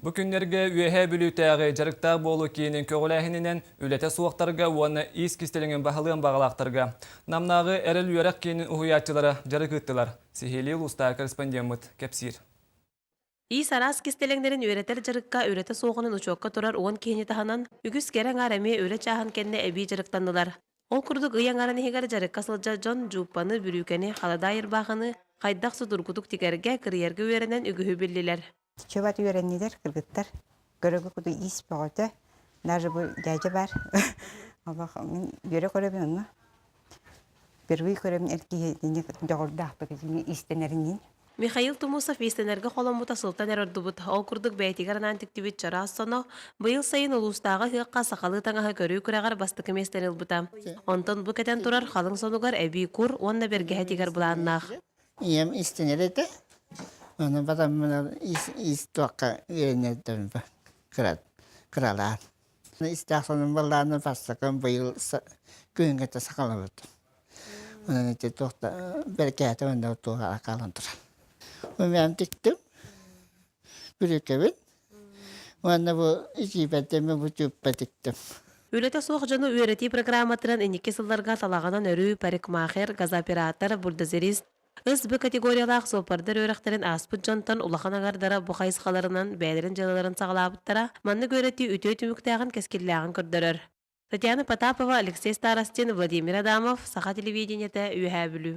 Бу күннэргэ Үөһээ Бүлүүтээҕи дьарыктаах буолуу киинин көҕүлээһининэн үлэтэ суохтарга уонна ис кистэлэҥин баһылыан баҕалаахтарга Намнааҕы Эрэл үөрэх киинин уһуйааччылара дьарык ыыттылар. Сиһилии улуустааҕы корреспондеммыт кэпсиир. Иис араас кистэлэҥнэрин үөрэтэр дьарыкка үлэтэ суоҕунан учуокка турар уон киһини таһынан, үгүс кэрэ аҥаар эмиэ үлэ чааһын кэннэ эбии дьарыктаннылар. Ол курдук ый аҥарын иһигэр дьарыкка сылдьар дьон дьууппаны, бүрүүкэни, халадаай ырбаахыны хайдах судургутук тигэргэ, кырыйарга үөрэнэн үгүһү биллилэр. Чубат үөрэннилэр кыргыттар. Көрөгө куду иис бөҕөтө. Даже бу дядя бар. Олох мин үөрэ көрөбүн онно. Впервые көрөбүн эр киһи итинник дьоҕурдаахтык итини иистэнэринин. Михаил Тумусов иистэнэргэ холоммута сылтан эр ордубут. Ол курдук бэйэтигэр анаан тиктибит чараас соно быйыл сайын улуустааҕы ыһыахха сахалыы таҥаһы көрүү күрэҕэр бастакы миэстэни ылбыта. Онтон бу кэтэн турар халыҥ сонугар эбии кур уонна бэргэһэ тигэр былааннаах. Ийэм истэнэр этэ. Ону батаммын ис туохха үөрэнэрдэрин кыралаан. Истээх сонун баллааны бастакы быйыл күһүҥҥэтэ сахалабыт. Онон ити туох да бэркээтэ уонна туох хаалан турар. Умям тиктим, бүрүкэбин. Уонна бу итиибэрдэммин бу түүппэ тиктим. Үлэтэ суох дьону үөрэтии программатынан инники сылларга талаҕынан өрүү парикмахер, газооператор, бульдозерист, СБ категориялаах суоппардар үөрэхтэрин ааспыт дьонтон улахан аҥардара бу хайысхаларынан бэйэлэрин дьыалаларын саҕалаабыттара маннык үөрэтии үтүө түмүктээҕин кэскиллээҕин көрдөрөр. Татьяна Потапова, Алексей Старостин, Владимир Адамов, Саха телевидениетэ, Үөһээ Бүлүү.